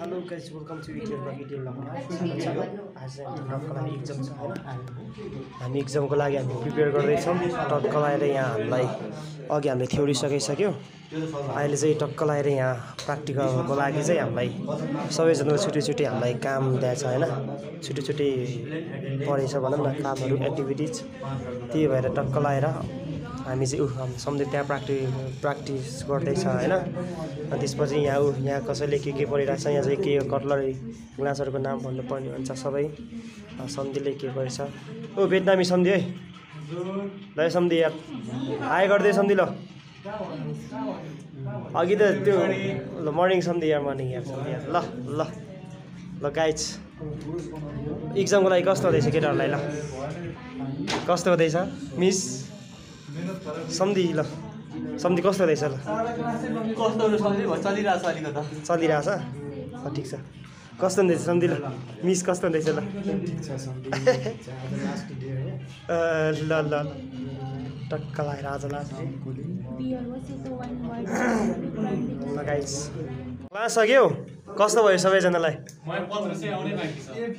hello guys welcome to video blog आज टक्क लागि एक्जाम छ हैन हामी एक्जामको लागि हामी प्रिपेयर गर्दैछौँ टक्क लाएर यहाँ हामीलाई अघि हामीले थ्योरी सकिसक्यो अहिले चाहिँ टक्क लाएर यहाँ प्र्याक्टिकलको लागि चाहिँ हामीलाई सबैजनाको छुट्टी छुट्टी हामीलाई काम दिएछ हैन छुट्टी छुट्टी परेछ भनौँ न कामहरू एक्टिभिटिज त्यही भएर टक्क लाएर हामी चाहिँ हामी सम्झे त्यहाँ प्र्याक्टिस गर्दैछ हैन अनि त्यसपछि यहाँ कसैले के परिरहेछ यहाँ चाहिँ के कटलरी ग्लासहरूको नाम भन्नुपर्ने हुन्छ सबै सम्धिले के गरेछ ओ भेटनामी सम्धि है ल सम्धि यार आए गर्दै सम्धि ल अघि त त्यो ल मर्निङ सम्धि यार मर्निङ यार सम्धि यार ल ल ल गाइज एक्जामको लागि कस्तो हुँदैछ केटाहरूलाई ल कस्तो हुँदैछ मिस सम्धि ल सम्धि कस्तो हुँदैछ ल चलिरहेछ ठिक छ कस्तो हुँदैछ सम्धि ल मिस कस्तो हुँदैछ ल ल ल टक्क लगाएर आज लास्ट गाइस क्लास सक्यो कस्तो भयो सबैजनालाई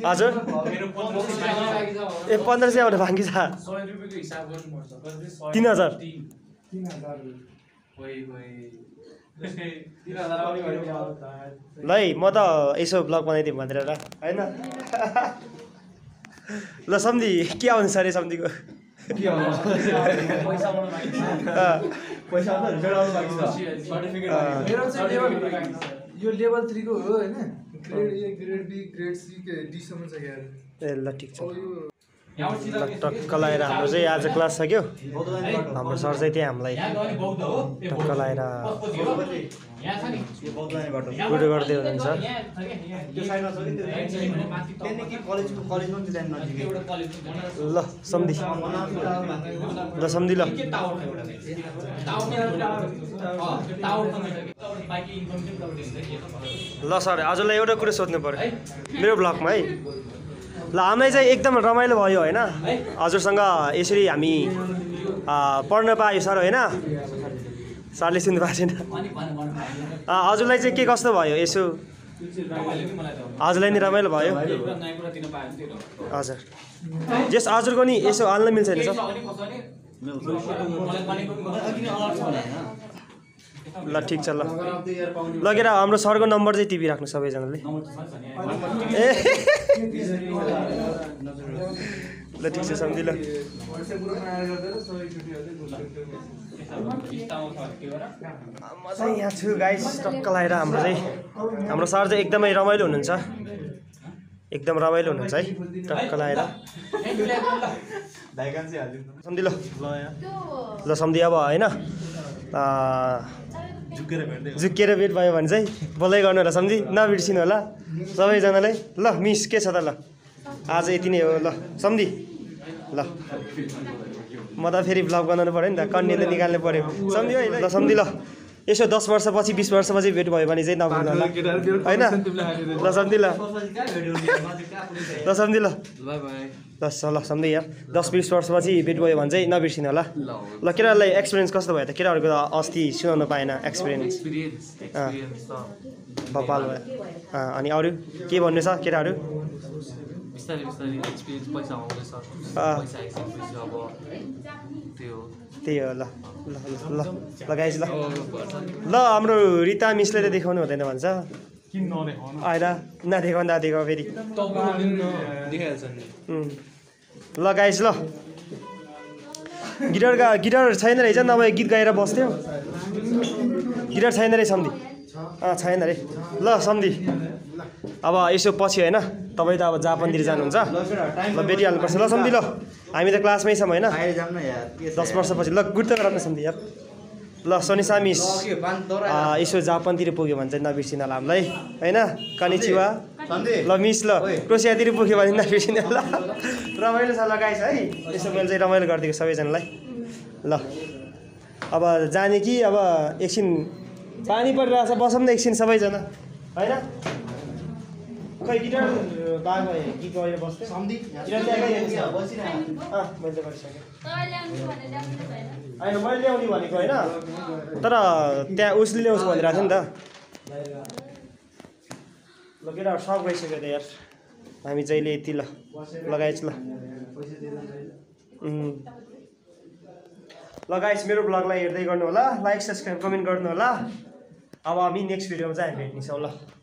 हजुर ए 1500 आउने बाँकी छ 3000 ल म त यसो ब्लग बनाइदिउँ भनेर र हैन ल सम्धि के आउँछ अरे सम्धिको यो लेभल 3 को हो हैन grade A grade B grade C के डी सम्म छ यार ए ल ठीक छ टक्क लाएर हाम्रो चाहिँ आज क्लास सक्यो हाम्रो सर चाहिँ त्यहाँ हामीलाई टक्क लाएर गुड गर्दै हुनुहुन्छ ल सम्धि ल सम्धि ल ल सर आजलाई एउटा कुरा सोध्नु पर्यो मेरो ब्लगमा है ल हामीलाई चाहिँ एकदम रमाइलो भयो होइन हजुरसँग यसरी हामी पढ्न पायो सर होइन सरले सुन्नु भएको छैन हजुरलाई चाहिँ के कस्तो भयो यसो हजुरलाई नि रमाइलो भयो हजुर जस हजुरको नि यसो हाल्न मिल्छ नि सर ल ठिक छ ल लगेर हाम्रो सरको नम्बर चाहिँ टिपी राख्नु सबैजनाले ए ल ठिक छ सम्झि ल म चाहिँ यहाँ छु गाइस टक्क लाएर हाम्रो सर चाहिँ एकदमै रमाइलो हुनुहुन्छ एकदम रमाइलो हुनुहुन्छ है टक्क लाएर सम्धि ल सम्धि अब होइन झुक्किएर भेट भयो भने चाहिँ बोल्दै गर्नु होला सम्झि नबिर्सिनु होला सबैजनालाई ल मिस के छ त ल आज यति नै हो ल सम्धि ल म त फेरि भ्लग बनाउनु पऱ्यो नि त कन्याले निकाल्नु पऱ्यो सम्धि है ल सम्धि ल यसो 10 वर्षपछि 20 वर्षपछि भेट भयो भने चाहिँ नभन्नु होला होइन ल सम्धि ल सम्धि ल ल सम्धि यार 10-20 वर्षपछि भेट भयो भने चाहिँ नबिर्सिनु होला ल केटाहरूलाई एक्सपिरियन्स कस्तो भयो त केटाहरूको त अस्ति सुनाउनु पाएन एक्सपिरियन्स भोपाल भयो अनि अरू के भन्नु छ केटाहरू त्यही हो ल ल ल ल गाइज ल ल हाम्रो रिता मिसले त देखाउनु हुँदैन भन्छ आएर नदेखाउ फेरि ल गाइज ल गिटार छैन रहेछ नभए गीत गाएर बस्थ्यो गिटार छैन रे सम्धि छैन रे ल सम्धि अब यसो पछि होइन तपाईँ त अब जापानतिर जानुहुन्छ ल भेटिहाल्नुपर्छ ल सम्धि ल हामी त क्लासमै छौँ होइन 10 वर्षपछि ल गुड त राम्रो सम्धि यार ल सोनिसा मिस यसो जापानतिर पुग्यो भने चाहिँ नबिर्सिनु होला हामीलाई होइन कनिचिवा ल मिस ल क्रोसियातिर पुग्यो भने नबिर्सिनु होला रमाइलो छ ल गाइस है यसो मैले चाहिँ रमाइलो गरिदिएको सबैजनालाई ल अब जाने कि अब एकछिन पानी परिरहेछ बसौँ न एकछिन सबैजना होइन खै गिटार बाग गीत गरेर बस्थ्यो सम्धि मैले गरिसकेँ होइन मैले ल्याउने भनेको होइन तर त्यहाँ उसले ल्याउँछु भनिरहेको थियो नि त ल केटाहरू सब गइसक्यो त यार हामी जहिले यति ल लगाएछ ल ल गाइस मेरो ब्लगलाई हेर्दै गर्नु होला लाइक सब्सक्राइब कमेन्ट गर्नु होला अब हामी नेक्स्ट भिडियोमा चाहिँ हामी भेट्नेछौँ ल